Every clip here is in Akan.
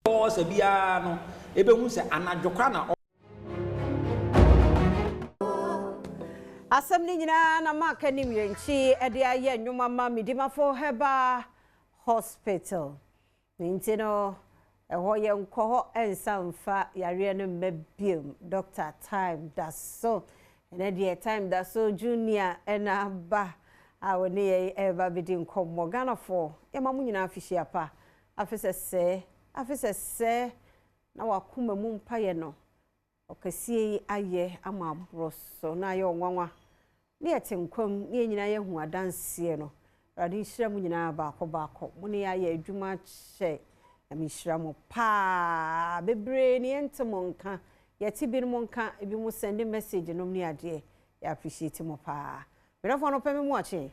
Ɔsa biara no, ɛbɛhu sɛ anadwo koraa na. Asɛm no nyinaa na Mark anim yɛn nkyi de ayɛ nnwom ama Medimafo Herbal Hospital. Ne nti no, ɛhɔ yɛnkɔ hɔ nsa mfa yareɛ no mma biom. Doctor Time da so. Ɛnɛ deɛ Time da so Junior ɛna aba a ɔne yɛn ɛreba abɛdi nkɔmmɔ. Ghanafoɔ, yɛma mo nyinaa afihyia pa. Afe sɛsɛɛ, afe sɛsɛɛ na wakoma mu mpaeɛ no ɔkɛseɛ yi ayɛ ama aborɔ so na ayɛ ɔnwanwa ne yɛte nkwa mu ne yɛn nyinaa yɛahu adanseɛ no. Awurade nhyira mo nyinaa baako baako. Mo ne yɛ ayɛ adwuma kyɛ. Nyame nhyira mo paa. Bebree ne yɛnte mo nka. Yɛte binom nka, ebi mo send message nom ne adeɛ. Yɛ appreciate mo paa. Medɔfo anɔpa me mu akye.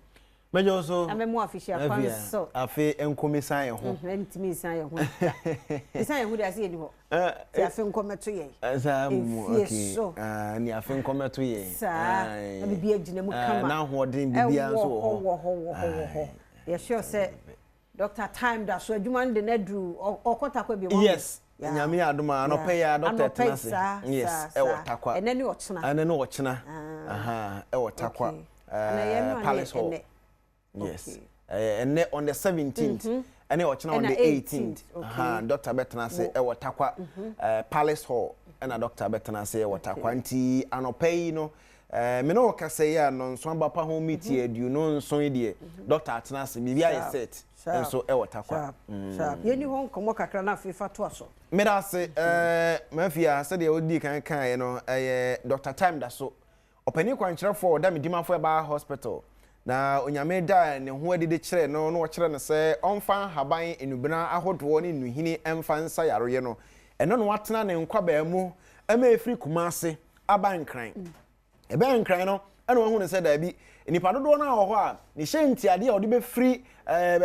Mɛgye wo so. Na me mu afihyia kwan so. Afe nkomi san yɛ ho. Ntumi nsan yɛ ho da. Nsan yɛ ho de ase yɛ ni hɔ. Ti afe nkɔmɛto yɛn. Saa mu Mfie okay. so. Ah, ni afe nkɔmɛto yɛn. Saa. Na bibi agyina mu kama. Na ahoɔden bibia nso wɔ hɔ. Wɔ hɔ wɔ hɔ wɔ hɔ. Yɛ sure sɛ Doctor Time da so adwuma no de no aduru ɔkɔ Tarkwa bi. Yes. Nyame yɛ adom a anɔpɛ yi a doctor tena ase. Yes, ɛwɔ Tarkwa. Ɛnɛ ne ɔkyena. Ɛnɛ ne ɔkyena. Aha, ɛwɔ Tarkwa. Palace Hall. Yes. Ɛnɛ on the 17th. Ɛne ɔkyena on the 18th. Aha, doctor bɛtena ase ɛwɔ Tarkwa Palace Hall. Ɛna doctor bɛtena ase ɛwɔ Tarkwa. Nti anɔpɛ yi no, me ne wo kasa yi a nɔnso aba pa ho meet yɛ aduonu nson yi deɛ, doctor atena ase, biribi ayɛ set nso ɛwɔ Tarkwa. Yɛni hɔ nkɔmmɔ kakra na afei fa toa so. Meda ase, Mafia, sɛdeɛ wodii kan kaeɛ no, ɛyɛ Doctor Time da so. Ɔpanin kwankyerɛfoɔ a ɔda Medimafo Herbal Hospital, na Onyame da ne ho adi de kyerɛ no na ɔkyerɛ no sɛ ɔmfa nhaban, nnubena ahodoɔ ne nnuhini mfa nsa yareɛ no. Ɛno na watena ne nkwabaa mu ma ɛfiri Kumase aba Nkran. Ɛbɛn Nkran no, ɛna wahu no sɛ daabi, nnipa dodoɔ no a wɔ hɔ a ne hyɛ ntiadeɛ a ɔde bɛfiri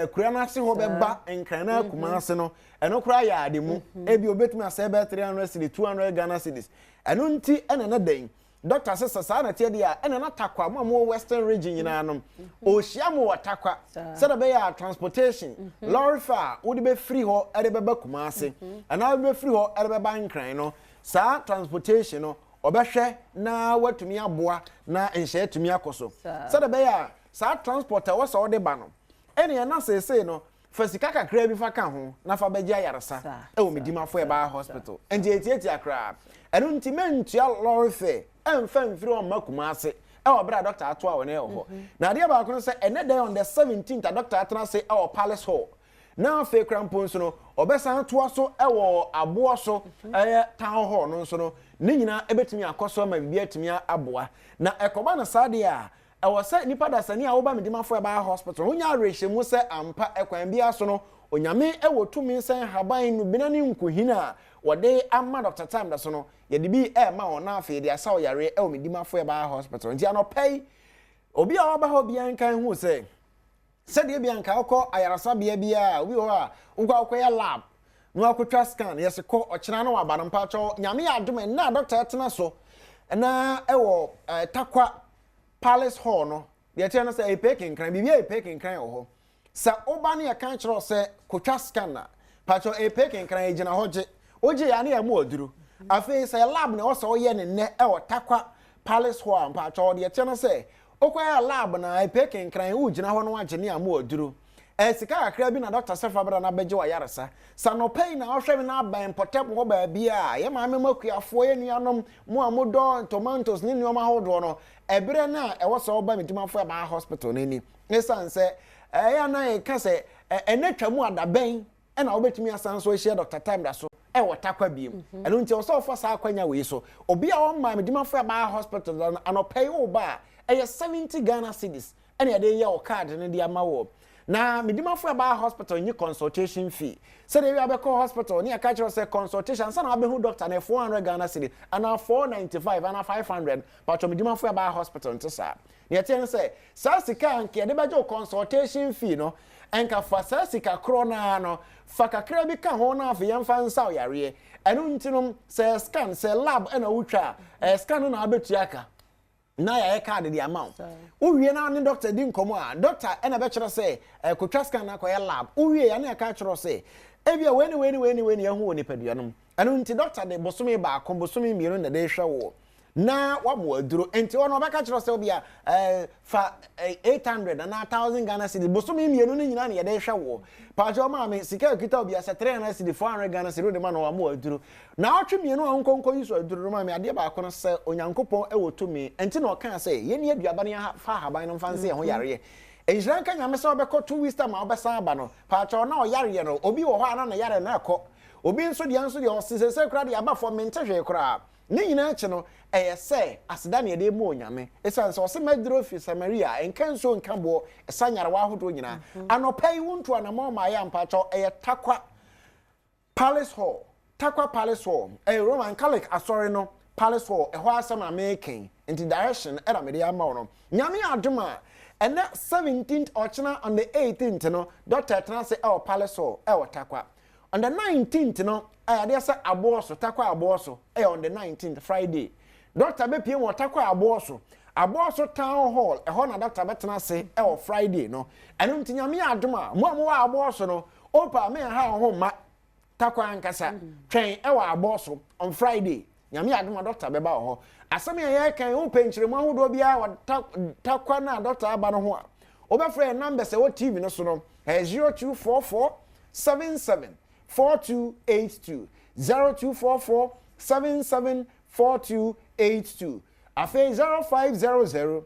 akura no ase hɔ bɛba Nkran na Kumase no, ɛno koraa yɛ ade mu. Ebi obɛtumi asɛ bɛyɛ 300 cedis, 200 Ghana cedis. Ɛno nti ɛna ɛnɛ dɛn, dɔkta sɛ sɛ saa na ɛteɛ deɛ a, ɛna na Tarkwa, mo a mowɔ Western Region nyinaa no, ɔrehyia mo wɔ Tarkwa sɛdeɛ ɛbɛyɛ a transportation, lorry fare a wode bɛfiri hɔ de bɛba Kumase anaa wode bɛfiri hɔ de bɛba Nkran no, saa transportation no, ɔbɛhwɛ na watumi aboa na nhyɛ atumi akɔ so. Sɛdeɛ ɛbɛyɛ a saa transport a ɛwɔ sɛ wode ba no, ɛnneɛ na seesei no, fa sika kakraa bi fa ka ho na fa bɛgye ayaresa wɔ Medimafo Herbal Hospital. Enti ɛtiatia koraa. Ɛno nti mentua lorry fare ɛmfa mfiri hɔ mma Kumasi wɔ berɛ a dɔkta atoa wo ne wɔ hɔ. Na adeɛ baako ne sɛ ɛnnɛ da yi on the 17th a dɔkta atena ase wɔ Palace Hall na afei koraa mpo nso no ɔbɛsan atoa so wɔ aboɔ so ɛyɛ Town Hall no nso no, ne nyinaa ɛbɛtumi akɔ so ama biribi atumi aboa. Na ɛkɔba no saa deɛ a, Ɛwɔ sɛ nnipa dasani a woba Medimafo Herbal Hospital no nya awerɛhyɛmu sɛ ampa ɛkwan biara so no Onyame wɔ tumi sɛ nhaban, nnubena ne nkuhini a wɔde ama Dɔkta Time da so no yɛde bi rema wɔn na afei yɛde asa wo yareɛ wɔ Medimafo Herbal Hospital. Nti anɔpa yi obi a waba hɔ biara nka nhu sɛ sɛdeɛ ebia nka wokɔ ayaresabea biara a obi wɔ hɔ a wokɔ akɔyɛ lab na wakɔtwa scan yɛse kɔ ɔkyena na waba no mpakyɛw Nyame yɛ adom ɛnnɛ a dɔkta ɛtena so na ɛwɔ Tarkwa Palace Hall no, deɛ ɛteɛ no sɛ ɛyɛ pee kenkran, biribi ayɛ pee kenkran wɔ hɔ. Sɛ woba ne yɛka kyerɛ wo sɛ kotwa scan a, pakyɛ ɛyɛ pee kenkran, ɛgyina hɔ gye. Wogye yɛ a ne yɛma aduro. Afei sɛ lab na ɛwɔ sɛ woyɛ ne nnɛ ɛwɔ Tarkwa Palace Hall a, mpakyɛ deɛ ɛteɛ no sɛ wokɔyɛ lab na ɛyɛ pee kenkran, wogyina hɔ na wagye ne yɛama aduro. Ɛyɛ sika kakra bi na dɔkta sɛ fa bra na bɛgye w'ayaresa. Sɛ anɔpa yi na wohwɛ me na abɛn mpɔtam hɔ baabi a, yɛn maame mo akuafoɔ, yɛn nuanom, mo a modɔ tomatoes ne nneɛma ahodoɔ no, ɛberɛ no a ɛwɔ sɛ woba Medimafo Herbal Hospital no ni. Ɛsiane sɛ ɛyɛ a na yɛka sɛ ɛnɛ twa mu a da bɛn na wobɛtumi asan nso ahyia Dɔkta Time da so wɔ Tarkwa biom. Ɛno nti ɛwɔ sɛ wofa saa akwanya wei so. Obi a ɔmmaa Medimafo Herbal Hospital da no, anɔpa yi woreba a, ɛyɛ 70 Ghana cedis ɛna yɛde yɛ wo card no de ama wo. Na Medimafo Herbal Hospital nye consultation fee. Sɛdeɛ ebi abɛkɔ hospital ne yɛka kyerɛ wo sɛ consultation ansa na wabɛhu doctor no yɛ 400 Ghana cedi anaa 495 anaa 500. Patwɔ Medimafo Herbal Hospital nte saa. Deɛ ɛteɛ ne sɛ saa sika a nka yɛde bɛgye wo consultation fee no, nka fa saa sika korɔ no ara no fa kakra bi ka ho na afei yɛmfa nsa wo yareɛ. Ɛno nti no sɛ ɛyɛ scan, sɛ lab ɛna wotwa a, ɛyɛ scan no na wabɛtua ka. Na yɛayɛ card de ama wo. Wowie na ne doctor di nkɔmmɔ a, doctor na ɛbɛkyerɛ sɛ kɔtwa scan na kɔyɛ lab. Wowie a na yɛaka akyerɛ wo sɛ Ebia wei ne wei ne wei ne wei ne yɛahu wɔ nipadua no mu. Ɛno nti dɔkta de bosome baako, bosome mmienu na ɛde rehwɛ wo na wama wo aduro. Nti hɔ no ɔbɛka kyerɛ wo sɛ obia eh, fa eh, 800 anaa 1000 Ghana cedis. Bosome mmienu no nyinaa na yɛde rehwɛ wo. Paakyɛw maame, sika a ɛkita obia sɛ 300 cedi, 400 Ghana cedi wode ma no wama wo aduro. Naawɔtwe mmienu a wonkɔ nkɔyi so aduro no maame, adeɛ baako no sɛ Onyankopɔn wɔ tumi. Nti na ɔkaa sɛ yɛnni aduaba no yɛmfa ahaban no mfa nsa yɛn ho yareɛ. Nhyira nka Nyame sɛ wobɛkɔ 2 weeks time a wobɛsan aba no. Paakyɛw na ɔyareɛ no, obi wɔ hɔ a na ne yareɛ no ɛkɔ. Obi nso deɛ nso deɛ ɔse seesei koraa deɛ aba fam mente hwee koraa. Ne nyinaa akyi no, ɛyɛ sɛ aseda na yɛde rema Onyame. Esiane sɛ ɔse maduro fi Samaria, ɛnka nsuo nka boɔ, ɛsa nyarewa ahodoɔ nyinaa. Anɔpa yi wontu anamɔn mmaeɛ a mpakyɛw ɛyɛ Tarkwa Palace Hall, Tarkwa Palace Hall, ɛyɛ Roman Catholic asɔre no Palace Hall, ɛhɔ asɛm na mereka yi, nti direction na mede ama wo no. Nyame adom a, ɛnɛ 17th ɔkyena on the 18th no, Doctor tena ase ɛwɔ Palace Hall ɛwɔ Tarkwa. On the 19th no, ɛyɛ adeɛ sɛ Aboɔso, Tarkwa Aboɔso, ɛyɛ on the 19th, Friday. Doctor bɛpie mu wɔ Tarkwa Aboɔso, Aboɔso Town Hall, ɛhɔ na Doctor bɛtena ase ɛwɔ Friday no. Ɛno nti Nyame adom a, mo a mowɔ Aboɔso no, Opa, me nha wo ho mma Tarkwa ankasa, twɛn ɛwɔ Aboɔso on Friday. Nyame adom a Doctor bɛba wɔ hɔ. Asɛm a yɛreka yi, wopɛ nkyerɛmu ahodoɔ biara wɔ Tarkwa no a Doctor aba no ho a, wobɛfrɛ yɛn numbers ɛwɔ TV no so no, ɛyɛ 0244 77 4282, 0244 77 4282, afei 0500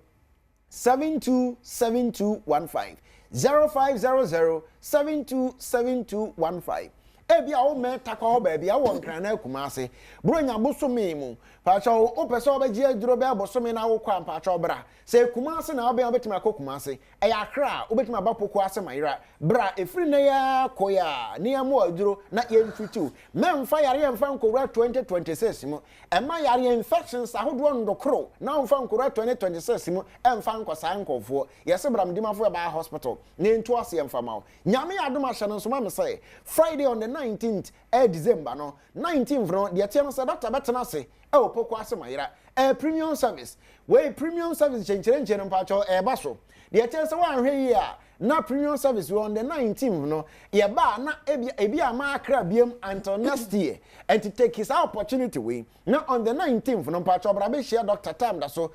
727215, 0500 727215. Ebi a womɛn Tarkwa hɔ baabi a wowɔ Nkran na Kumase, Buronya bosome mu, mpakyɛw wopɛ sɛ wobɛgye aduro bɛyɛ bosome na wokɔ a, mpakyɛw bra. Sɛ Kumase na wobɛn a, wobɛtumi akɔ Kumase. Ɛyɛ Accra a, wobɛtumi aba Poku ase Mayera. Bra, ɛfiri nnɛ yi ara kɔ yi a, na yɛmmɔ wo aduro na yɛmfiti wo. Mɛmfa yareɛ mfa nkɔwura 2026 mu. Ɛmma yareɛ, infections, ahodoɔ nnokoro na womfa nkɔwura 2026 mu ɛmfa nkɔsae nkurɔfoɔ. Yɛse bra Medimafo Herbal Hospital na yɛntu aseɛ mfa ma wo. Nyame adom ahyɛ no nso ma me sɛ Friday on the 19th December no, 19th no, deɛ ɛteɛ no sɛ doctor bɛtena ase ɛwɔ Poku ase Mayera. Ɛyɛ premium service. Wei premium service nkyɛnkyerɛnkyɛn no mpakyɛw ɛɛba so. Deɛ ɛteɛ sɛ woanhwɛ yie a na premium service wɔ on the 19th no yɛba a na ebi ebi a ma akra biem until next year. Ɛnti take saa opportunity wei na on the 19th no mpakyɛw bra bɛhyia doctor time da so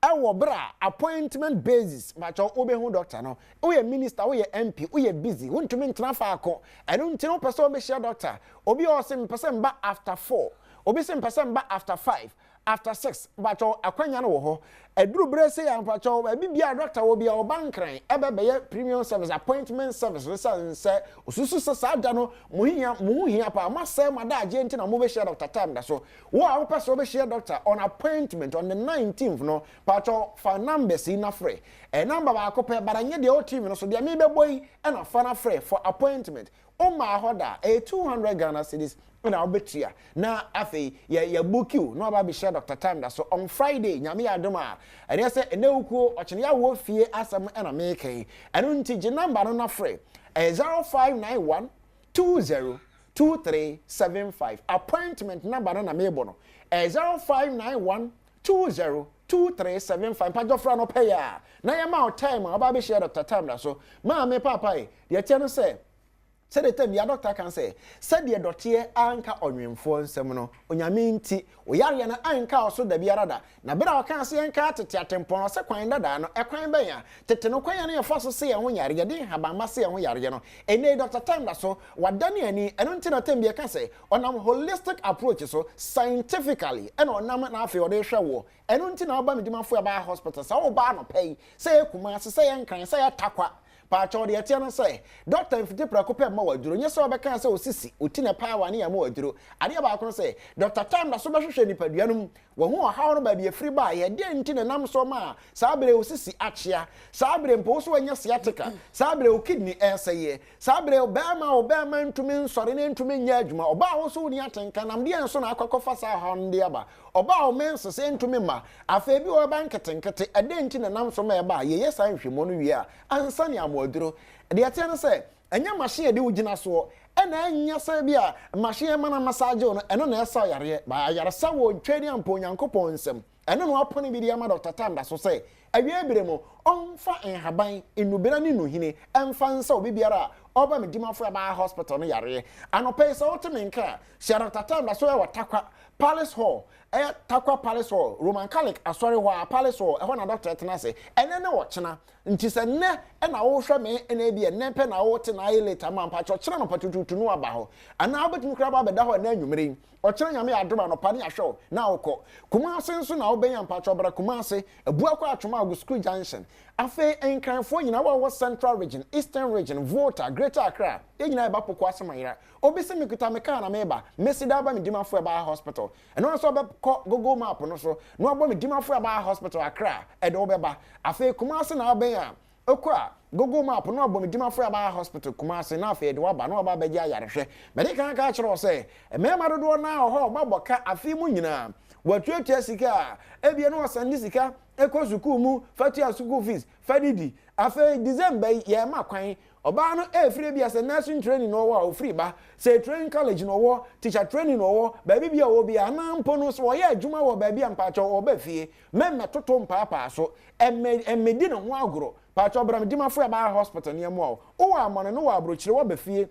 ɛwɔ berɛ a appointment basis. Mpakyɛw wobɛhu doctor no. Woyɛ minister, woyɛ MP, woyɛ busy, wontumi ntena faako, ɛno nti no wopɛ sɛ wobɛhyia doctor. Obi a ɔse mpɛ sɛ mba after 4, obi sɛ mpɛ sɛ mba after 5, after 6, mpakyɛw akwanya no wɔ hɔ. Ɛduru berɛ sɛ yɛ mpakyɛw baabi bia doctor wɔ bia ɔba Nkran ɛbɛ bɛyɛ premium service, appointment service no, sɛ sɛ osusu sɛ saa da no mo hia, mo ho hia paa, mo asɛe mo adagyeɛ nti na mobɛhyia doctor time da so. Wo a wopɛ sɛ wobɛhyia doctor on appointment on the 19th no, pakyɛw fa numbers yi na frɛ. Ɛyɛ number baako pɛ, but ɛnyɛ deɛ ɛwɔ TV no so, deɛ mebɛbɔ yi ɛna fa na frɛ for appointment. Womaa hɔ da a, ɛyɛ 200 Ghana cedis ɛna wobɛtua na afei yɛ yɛ book you na waba abɛhyia Doctor Time da so on Friday. Nyame yɛ adom a, ɛneɛ sɛ ɛnɛ wukuo ɔkyene yɛawoɔ fie asɛm ɛna meka yi. Ɛno nti gye number no na frɛ. Ɛyɛ 0591 20 2375. Appointment number no na mebɔ no. Ɛyɛ 0591 20 2375. Mpakyɛw frɛ no pɛ yɛ a na yɛma wo time a waba abɛhyia Dr. Time da so. Maame paapa yi, deɛ ɛteɛ no sɛ sɛdeɛ tam bia doctor kan sɛ sɛdeɛ dɔteɛ anka ɔnwemfoɔ nsɛm no, Onyame nti wo yareɛ no anka wo so da biara da. Na berɛ a ɔkaa sɛ yɛnka tete atempɔn no, ɔsɛ kwan dadaa no, ɛkwan bɛn a tete no kwan a na yɛfa so se yɛn ho yareɛ, yɛde nhabamma se yɛn ho yareɛ no, ɛnnɛ yi Dr. Time da so wadane ani. Ɛno nti na tam bia ka sɛ ɔnam holistic approach so, scientifically ɛna ɔnam na afei ɔde hwɛ woɔ. Ɛno nti na woba Medimafo Herbal Hospital sɛ woba anɔpa yi, sɛ yɛ Kumase, sɛ yɛ Nkran, sɛ yɛ Tarkwa, paakyɛw deɛ ɛteɛ no sɛ dɔkta mfiti prɛko pɛ mma waduro. Nyɛ sɛ wɔbɛka sɛ osisi oti na paawa ne yɛma waduro. Adeɛ baako no sɛ Dr. Time da so bɛhwehwɛ nipadua no mu, wahu ɔhaw no baabi afiri baeɛ, deɛ nti na nam so ma saa berɛ osisi akyea, saa berɛ mpo wo so wanya sciatica, saa berɛ wo kidney ɛresɛeɛ, saa berɛ bɛrima wo bɛrima ntumi nsɔre ne ntumi nyɛ adwuma, ɔbaa wo so woni atenka nam deɛ nso na akɔkɔfa saa ɔhaw no de aba, ɔbaa wo menses ntumi mma, afei bi wɔ ɛba nketenkete, ɛdeɛ nti na nam so ma ɛba a yɛyɛ saa nhwehwɛmu no wie a ansa ne amoaduro. Deɛ ɛteɛ no sɛ ɛnyɛ machine yɛde wo gyina soɔ, ɛna ɛnyɛ sɛ bi a machine ɛma na massage wo no ɛno na ɛsa yareɛ ba. Ayaresa wɔ ntwa ni ampa Onyankopɔn nsɛm. Ɛno na wapɔne bi de ama Dr. Time da so sɛ Awiei bere mu, ɔmfa nhaban, nnubena ne nnuhini mfa nsa obi biara a ɔba Medimafo Herbal Hospital no yareɛ. Anɔpa yi sɛ wote me nka a, hyia Dɔkta Tam da so wɔ Tarkwa Palace Hall, ɛyɛ Tarkwa Palace Hall, Roman Catholic Asɔre hɔ ara, Palace Hall, ɛhɔ na dɔkta tena ase ɛnnɛ ne ɔkyena. Nti sɛ nnɛ na wohwɛ me na ebia nnɛ pɛ na wote na ayɛ late ama a, mpakyɛw kyena anɔpa tutuutu na woaba hɔ. Anaa wobɛtumi koraa aba abɛda hɔ ɛnnɛ anwummere yi. Ɔkyena Nyame yɛ adom anɔpa ne yɛahwɛ wo na wokɔ. Kumase nso na wobɛn a mpakyɛw bra Kumase, Abuakwa Atwoma Agu School Junction. Afei Nkranfoɔ nyinaa wo a wowɔ Central Region, Eastern Region, Volta, Greater Accra, yɛn nyinaa yɛba Pokuase Mayera. Obi se mekuta me car na meba, mesi da aba me Dimafo Ɛbaa Hospital. Ɛno ara nso wobɛkɔ Google Map no so na wabɔ me Dimafo Ɛbaa Hospital Accra, ɛde wo bɛba. Afei Kumase na wobɛn a, Okɔ a, Google map no abɔ me Dimafo Herbal Hospital, Kumasi, na afei ɛde wo aba na waba abɛgye ayarehwɛ. Madi kan aka akyerɛ wo sɛ, mmarima dodoɔ no ara wɔ hɔ a wɔabɔ ka afe mu nyinaa. Wɔatuatua sika a, ebia na wɔsɛnde sika kɔ sukuu mu fa tua sukuu fees, fa didi. Afei December yi, yɛrema kwan. Ɔbaa no refiri ebia sɛ nursing training na ɔwɔ a, ɔfiri ba. Sɛ training college na ɔwɔ, teacher training na ɔwɔ, baabi biara a ɔwɔ biara, anaa mpo no sɛ ɔyɛ adwuma wɔ baabi a, mpaakyɛw, ɔba fie. Mɛmmɛtoto mpaapaa so. Ɛmmɛ ɛmmɛdi ne ho agorɔ. Paatwɔ bra me Dimafo Herbal Hospital ne yɛmmoa wo. Wowɔ amane no wɔ abrokyire woaba fie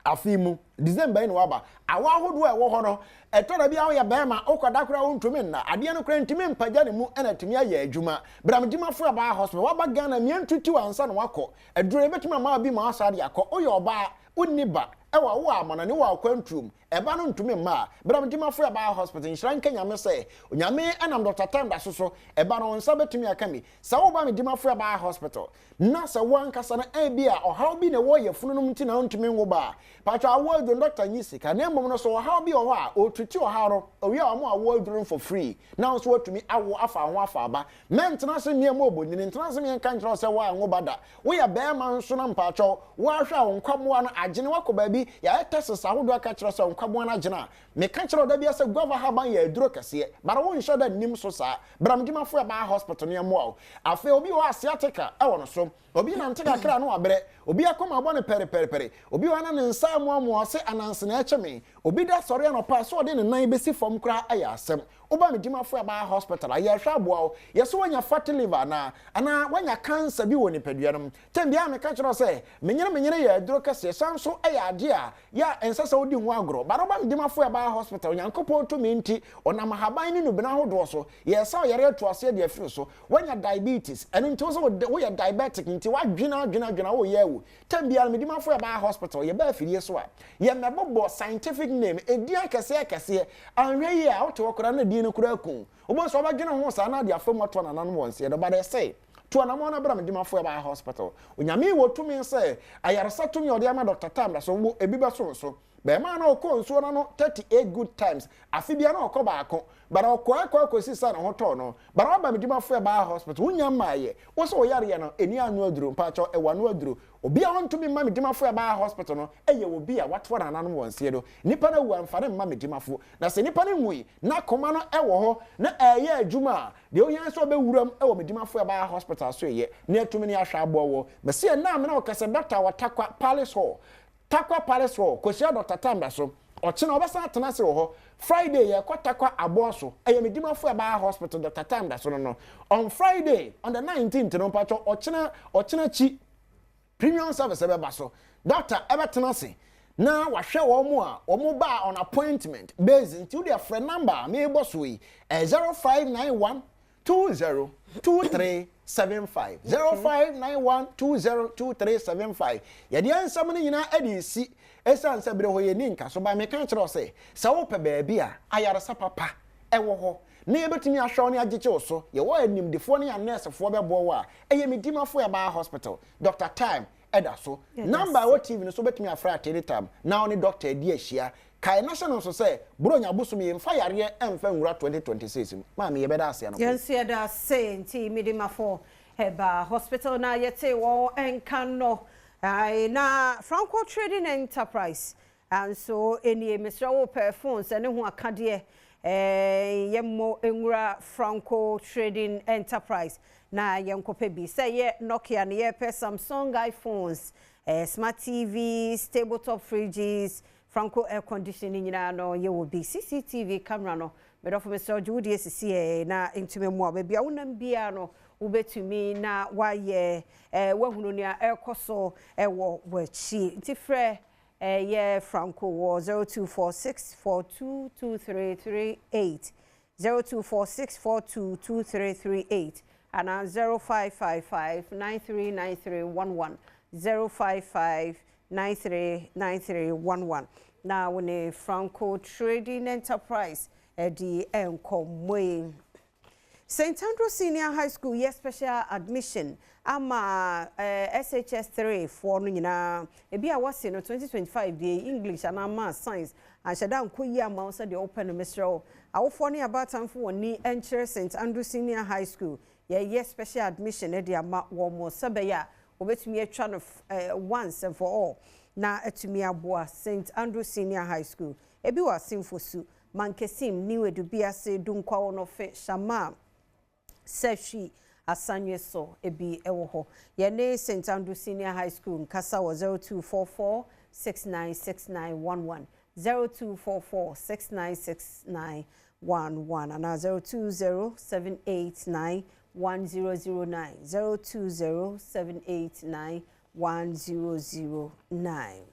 afe yi mu December yi na woaba. Awɔ ahodoɔ a ɛwɔ hɔ no ɛtɔ da bi a woyɛ barima wokɔda koraa wontumi nna. Adeɛ no koraa ntumi mpagya ne mu na atumi ayɛ adwuma. Bra me Dimafo Herbal Hospital. Woaba Ghana mia ntutu ansa na woakɔ. Aduro no yɛbɛtumi ama wo bi ma woasan de akɔ. Woyɛ ɔbaa wonni ba ɛwɔ wowɔ amanɔne wowɔ akwantuom Ɛba no ntumi mma a, bra Medimafo Herbal Hospital, nhyira nka Nyame sɛ Onyame nam Dɔkta Time da so so, ɛba no wo nsa bɛtumi aka mi. Sɛ wo ba Medimafo Herbal Hospital, na sɛ wo ankasa no ebia ɔhaw bi na ɛwɔ yafunu no mu nti na wontumi nwo ba a, paatwɔ awoɔ aduro no dɔkta nyi sika, na mmom no sɛ ɔhaw bi wɔ hɔ a, ɔretriti ɔhaw no, owie a wɔn awoɔ aduro no for free, na wo nso woatumi awo afa wo ho afa aba. Mɛntena ase mmea mu obonini, ntena ase mmea nka nkyerɛ wo sɛ woanwo ba da. Woyɛ barima nso na mpakyɛw, woahwɛ a wo nkwaboa no agyene, woakɔ baabi, yɛayɛ tests ahodoɔ aka kyerɛ wo sɛ wo nkwaboa no agyene a, meka kyerɛ wo da biara sɛ guava haban yɛ aduro kɛseɛ, but wonhyɛ da nnim so saa. Bra Medimafo Herbal Hospital na yɛmmoa wo. Afei obi wɔ hɔ a sciatica wɔ no so, obi nante kakra a na wabrɛ, obi akoma abɔ no pɛrepɛrepɛre, obi wɔ hɔ a na ne nsa amoamoa, ɔse ananse na ɛkye me, obi da sɔre anɔpa a sɛ ɔde ne nan bɛsi fam koraa yɛ asɛm. Woba Medimafo Herbal Hospital a, yɛrehwɛ aboa wo. Yɛse woanya fatty liver anaa? Anaa woanya cancer bi wɔ nipadua no mu? Tɛm biara meka kyerɛ wo sɛ, menyene menyene yɛ aduro kɛseɛ, san nso yɛ adeɛ a yɛ a ɛnsɛ sɛ wodi ho agorɔ. But woba Medimafo Herbal Hospital, Onyankopɔn tumi nti, ɔnam ahaban ne nnubena ahodoɔ so, yɛresa wo yareɛ atu aseɛ de afiri so. Woanya diabetes, ɛno nti wo sɛ woyɛ diabetic nti woadwene adwene adwene a woreyɛ awu. Tɛm biara no Medimafo Herbal Hospital, yɛba afidie so a, yɛmmɛbobɔ scientific name, edin akɛseɛ akɛseɛ. Anhwɛ yie a, wote hɔ koraa na din no koraa aku wo. Wobɛhu sɛ wobɛdwene ho saa na ade afa mu ato anananom wɔn nseɛ do. But ɛsɛ, tu anamɔn na bra Medimafo Herbal Hospital. Onyame wɔ tumi sɛ, ayaresa tumi a ɔde ama Doctor Tam da so, wo, ebi bɛso wo so. Bɛɛmaa no ɔkɔɔ nsuo no ano 38 good times, afe biara na ɔkɔ baako, but ɔkɔɛ kɔɛ kɔsi sɛ ne ho tɔɔ no, but waba Medimafo Herbal Hospital, wonya mmaeɛ, wo sɛ wo yareɛ no ɛni ano aduro, mpakyɛw ɛwɔ ano aduro, obi a ɔntumi mma Medimafo Herbal Hospital no yɛ obi a watoa nananom wɔn nseɛ do, nipa no awu amfa no mma Medimafo, na sɛ nipa no nwui na koma no wɔ hɔ na ɛɛyɛ adwuma a, deɛ ohia ne sɛ ɔbɛwura mu wɔ Medimafo Herbal Hospital so yɛ na atumi ne ahwɛ aboa wɔ, mese ɛnnɛ a me ne wo kasa Doctor wɔ Tarkwa Palace Hall, Tarkwa Palace Hall, kɔhyia Dɔkta Tambra so. Ɔkyena ɔbɛsan atena ase wɔ hɔ. Friday yɛrekɔ Tarkwa Abɔɔso, ɛyɛ me dimafo ɛbaa hospital Dɔkta Tambra so no no. On Friday, on the 19th no, mpakyɛw, ɔkyena, ɔkyena akyi, premium service ɛbɛba so. Dɔkta ɛbɛtena ase na wahwɛ wɔn a wɔn baa on appointment base nti wodeɛ frɛ number a merebɔ so yi, ɛyɛ 0591 202375 0591202375 Yɛde yɛn nsɛm no nyinaa de resi esiane sɛ bere hɔ yɛnni nka so ba meka kyerɛ wo sɛ sɛ wopɛ baabi a ayaresa papa wɔ hɔ na yɛbɛtumi ahwɛ wo ne agyegye wo so yɛwɔ animdefoɔ ne anɛɛsefoɔ bɛboa wo a ɛyɛ Medimafo Herbal Hospital Doctor Time da so Number a ɛwɔ TV no so wobɛtumi afrɛ at any time na wo ne doctor adi ahyia Kae na hyɛ no nso sɛ, Buronya bosom yi, mfa yareɛ mfa nwura 2026 mu. Maame, yɛbɛda ase anɔpa yi. Yɛn nso yɛda ase nti Medimafo Herbal Hospital na yɛtee wɔn nka no. Ae, na Franco Trading Enterprise nso nie. Mesrɛ wo pɛ phones ne ho akadeɛ, eh, yɛmmɔ nwura Franco Trading Enterprise na yɛnkɔpɛ bi. Sɛ ɛyɛ Nokia na yɛpɛ, Samsung iPhones, eh, smart TVs, tabletop fridges, Franco air condition ne nyinaa no yɛ wɔ bi. CCTV camera no, me dɔfo mesrɛ wo gye wo deɛ sisi ɛ na ntumi mmoa wo. Baabi a wonam biara no, Wobɛtumi na woayɛ woahunu nea ɛrekɔ so wɔ w'akyi. Nti frɛ yɛ Franco wɔ 0246422338, 0246422338 anaa 0555939311, 055939311 na wo ne Franco Trading Enterprise adi nkɔmmɔ yi. St. Andrew Senior High School yɛ special admission ama SHS 3 foɔ no nyinaa. Ebi a wɔasi no 2025 deɛ, English anaa Maths, Science anhyɛ da nkɔ yie ama wo sɛdeɛ wopɛ no, mesrɛ wo, awofoɔ ne abaatanfo wɔn ni nkyerɛ St. Andrew Senior High School. Yɛyɛ special admission de ama wɔn mo sɛ bɛyɛ a wɔbɛtumi atwa no once and for all na atumi aboa. St. Andrew Senior High School ebi wɔ Asimfosu, Mankesim, New Edubiase, Dunkwa on Offin, Shama, Sefwi Asanye so ebi ɛwɔ hɔ. Yɛne St. Andrew Senior High School nkasa wɔ 0244 696911, 0244 696911 anaa 020 789 1009, 020 789 1009.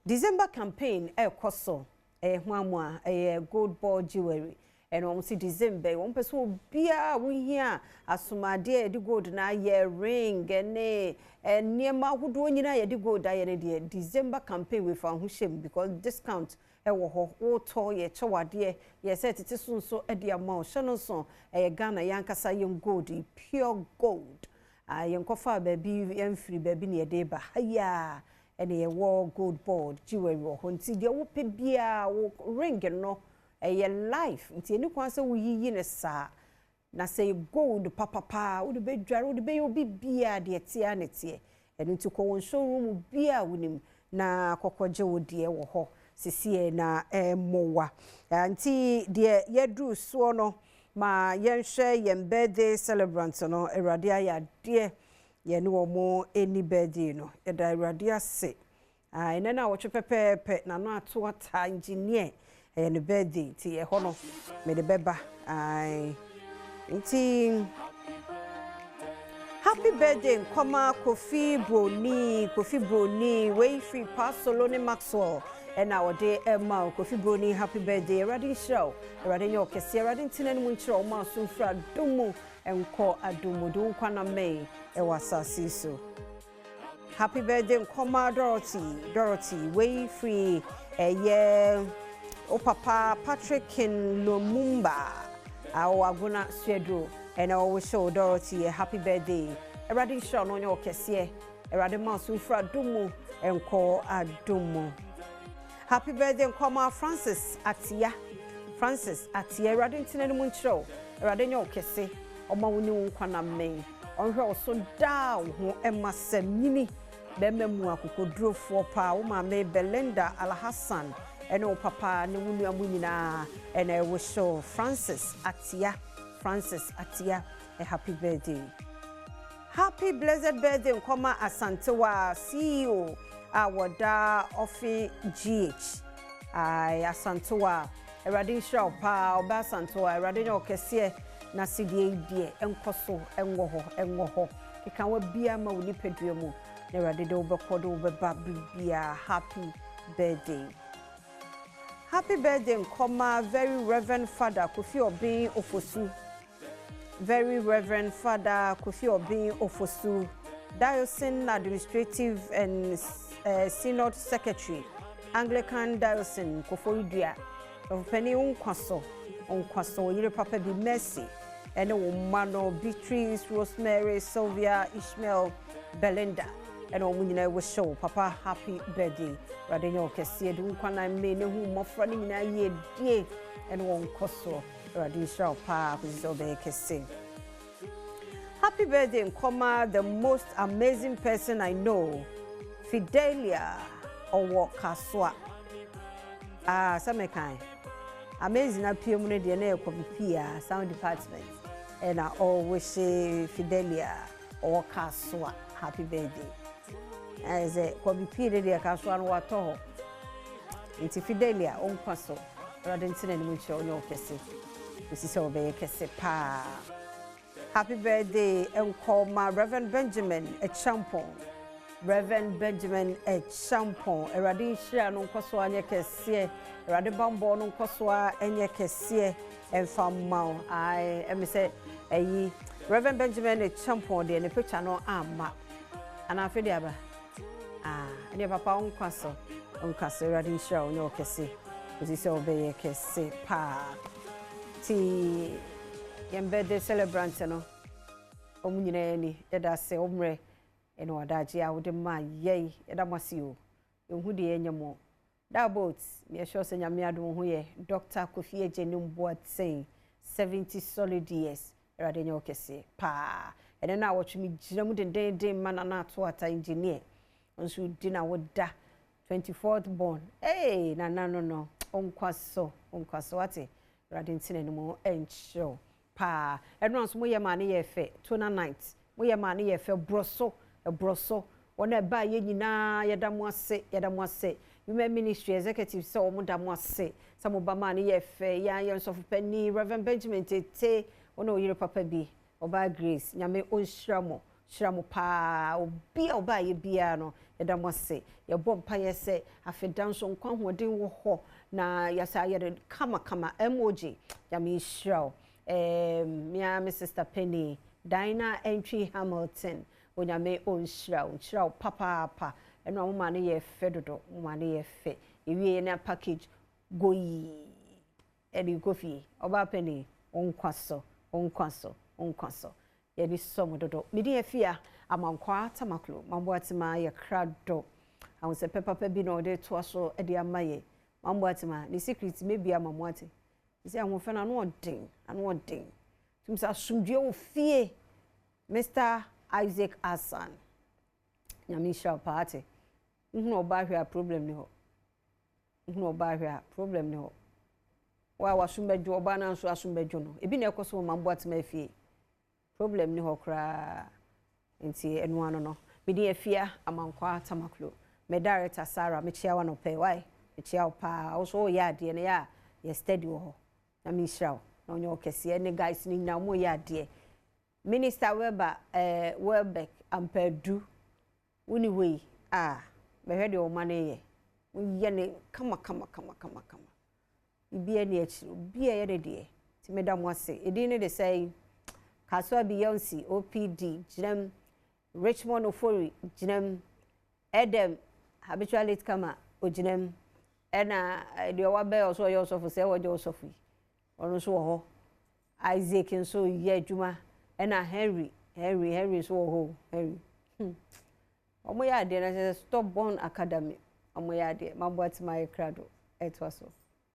December campaign ɛrekɔ so. Ɛyɛ ho amu a ɛyɛ Gold Ball Jewelry ɛna wɔn si December wɔn pɛ sɛ obiara a wohia asomadeɛ a yɛde gold na ayɛ, ring ne nneɛma ahodoɔ nyinaa yɛde gold ayɛ no deɛ, December campaign wei fa ho hyɛ mu because discount ɛwɔ hɔ. Wotɔ, yɛkyɛ wadeɛ, yɛsɛ tete so nso de ama wo. Hyɛ no nso, ɛyɛ Ghana yɛn yɛn gold, pure gold a yɛnkɔfa baabi, yɛmfiri baabi na yɛde ba ha yi a ɛna yɛwɔ Gold Board Jewelry wɔ hɔ. Nti deɛ wopɛ biara, wo ring no ɛyɛ life, nti ɛni kwan sɛ woyiyi ne saa na sɛ gold papapaa wode bɛdware, wode bɛyɛ obi biara deɛ teɛ ne teɛ. Ɛno nti kɔ wɔn showroom biara wonim na kɔkɔgye wo deɛ wɔ hɔ sisiɛ na ɛmmoa. Nti deɛ yɛduru soɔ no, ma yɛnhwɛ yɛn birthday celebrant no. Awurade ayɛ adeɛ, yɛne wɔn ani birthday no, yɛda Awurade ase. Ɛnɛ no a wɔtwe pɛpɛɛpɛ n'ano ato ata engineer, ɛyɛ ne birthday nti ɛhɔ no mede bɛba. Nti happy birthday nkɔma Kofi Broni. Kofi Broni wei firi Pasolo ne Maxwell ɛna ɔde ɛma wo. Kofi Broni, happy birthday. Awurade nhyira wo, Awurade nyɛ ɔkɛseɛ, Awurade ntena no mu nkyerɛ wo ma aso mfiri adom mu nkɔ adom mu de wo nkwa na mmɛn ɛwɔ asase so. Happy birthday nkɔma Dorothy. Dorothy wei firi ɛyɛ wo papa Patrick Kin Lumumba a ɔwɔ Agona Suaduro ɛna ɔwɔ hyɛ wo. Dorothy yɛ happy birthday. Awurade nhyira no, ɔnyɛ ɔkɛseɛ, Awurade ma so mfiri adom mu nkɔ adom mu. Happy birthday nkɔma Francis Atia. Francis Atia, Awurade ntena no mu nkyerɛ wo, Awurade nyɛ ɔkɛse, ɔma wo ne wo nkwa na mmɛn, ɔnhwɛ wo so daa, wo ho ɛma sɛm nyini bɛrima mu akokodurofoɔ paa. Wo maame Belinda Alhassan ɛne wo papa ne wo nua mu nyinaa ɛna ɛwɔ show Francis Atia. Francis Atia, a happy birthday. Happy blessed birthday nkɔma Asantewa CEO a wɔda ɔfe GH. Asantewa, Awurade nhyira wo paa. Ɔbɛ Asantewa, Awurade nyɛ ɔkɛseɛ na sedeɛ yi deɛ ɛnkɔ so, ɛnwɔ hɔ, ɛnwɔ hɔ keka wa bia ma wo nipadua mu na Awurade de wobɛkɔ de wobɛba biribiaa. Happy birthday. Happy birthday nkɔma Very Reverend Father Kofi Obin Ofosu. Very Reverend Father Kofi Obin Ofosu, Diocesan Administrative and Synod Secretary, Anglican Diocese Koforidua. Ɔpanin, wo nkwa so, nkwa so. Yere papa bi Mercy ɛne wo mma no Beatrice, Rosemary, Sylvia, Ishmael, Belinda ɛna wɔn nyinaa wɔ wo papa happy birthday. Awurade nyɛ ɔkɛseɛ de wo nkwa na mme ne ho mmɔfra no nyinaa yie die ɛne wɔn nkɔ so. Awurade nhyira wo paa kɔsi sɛ wobɛyɛ kɛse. Happy birthday nkɔma the most amazing person I know, Fidelia ɔwɔ Kasoa. Ah, sɛ mekan amazing apue mu no deɛ na yɛ kɔpi pii a sound department ɛna ɔwɔhyɛ Fidelia ɔwɔ Kasoa happy birthday. Ɛyɛ sɛ kɔbi pii no deɛ, Kasoa no watɔ hɔ. Nti Fidelia, ɔnkwa so, Awurade ntena anim nkyerɛ, ɔnyɛ ɔkɛse kɔsi sɛ ɔbɛyɛ kɛse paa. Happy birthday nkɔ ma Rev. Benjamin Acheampong. Rev. Benjamin Acheampong, Awurade nhyira no nkɔ so ara nyɛ kɛseɛ. Awurade bammɔ no nkɔ so ara nyɛ kɛseɛ mfa mma wo. Ae, ɛme sɛ ɛyi Rev. Benjamin Acheampong deɛ ne picture no amma. Anaa afei deɛ aba? Ah, ɛneɛ papa wo nkwa so, wo nkwa so. Awurade nhyira wo nyɛ wo kɛse. Kɔsi sɛ wobɛyɛ kɛse paa. Nti yɛn birthday celebrant no, wɔn nyinaa ni. Yɛda ase wo mmerɛ ne w'adagyeɛ a wode maa yɛn. Yɛda mo ase o. Yɛnhu deɛ yɛnyɛ mo. Da boat, meyɛ sure sɛ Nyame adom wo ho yɛ. Doctor Kofi Agyenim Boateng, 70 solid years. Awurade nyɛ wo kɛseɛ paa. Ɛnɛ no a wɔtwe me gyina mu dendenden ma Nana Ato Atta engineer. Nso di na woda 24th born. Hey, Nana no no, wo nkwa so, wo nkwa so wate. Awurade nti n'anim nkyerɛ wo paa. Ɛno nso moyɛ maa ne yɛ fɛ, Tona night. Moyɛ maa ne yɛ fɛ, borɔ so, ɛborɔ so. Wɔn a ɛbaa yɛ nyinaa yɛda mo ase, yɛda mo ase. Women Ministry Executive sɛ wɔn da mo ase. Sɛ mo ba maa ne yɛ fɛ, yɛn ayɛ nsɔfo panin, Reverend Benjamin Tete, wɔn a ɔyere papa bi, Ɔbaa Grace, Nyame ɔnhyira mo, hyira mo paa. Obi a ɔbaa yɛ biara no, yɛda mo ase. Yɛbɔ mpaeɛ sɛ afeda nso nkwa ahoɔden wɔ hɔ na yɛasa yɛde kama kama. MOG, Nyame nhyira wo. Mea me sister Penny, Dinah Entry Hamilton, Onyame ɔnhyira wo, nhyira wo papaapa. Ɛno a mo ma ne yɛ fɛ dodo, mo ma ne yɛ fɛ. Ewie na package goyi. Ɛde kɔ fie. Ɔbaa Penny, wo nkwa so, wo nkwa so, wo nkwa so. Yɛde sɔ mo dodo. Mede afia Amankwaa Tamaklo, Mamboatema yɛ krado. Ahosɛpɛ papa bi na ɔde toa so de ama yɛ. Mamboatema, ne secret maybe ama mo ate. Sɛ ahoɔfɛ no ano ɔden, ano ɔden. Tum sɛ asomdwe wɔ fie. Mr. Isaac Hassan. Nyame nhyira wo paa ate. Wohunu ɔbaa hwɛ a problem ni hɔ. Wohunu ɔbaa hwɛ a problem ni hɔ. Wo a wasom bɛdwo ɔbaa no nso asom bɛdwo no. Ebi na ɛkɔ so wɔ Mamboatema afie. Problem ni hɔ koraa. Nti ɛno ano no. Mede afia Amankwaa Tamaklo. Me director Sarah, mekyia wo anɔpɛ. Why? Mekyia wo paa. Wo so woyɛ adeɛ no yɛ a yɛ steady wɔ hɔ. Na menhyira wo. Na ɔnyɛ wo kɛseɛ ne guys no nyinaa wɔn yɛ adeɛ. Minister Weber, Welbeck Ampadu, woni hɔ yi a bɛhwɛ deɛ ɔma no yɛ. Woyɛ ne kama kama kama kama kama. Biribiara ni akyiri. Obi a ɛyɛ ne deɛ. Nti meda mo ase. Edin ne de sɛ Kasoa Beyonce, OPD, gyinam. Richmond Ofori, gyinam. Edem, habitual late comer, ogyinam. Ɛna deɛ wabɛyɛ ɔso ɔyɛ ɔsɔfo sɛ wɔgye ɔsɔfo yi. Ɔno nso wɔ hɔ. Isaac nso yɛ adwuma. Ɛna Henry, Henry, Henry nso wɔ hɔ. Henry. Wɔn yɛ adeɛ na kyerɛ sɛ Stubborn Academy. Wɔn yɛ adeɛ. Mamboatema ayɛ krado. Ɛtoa so.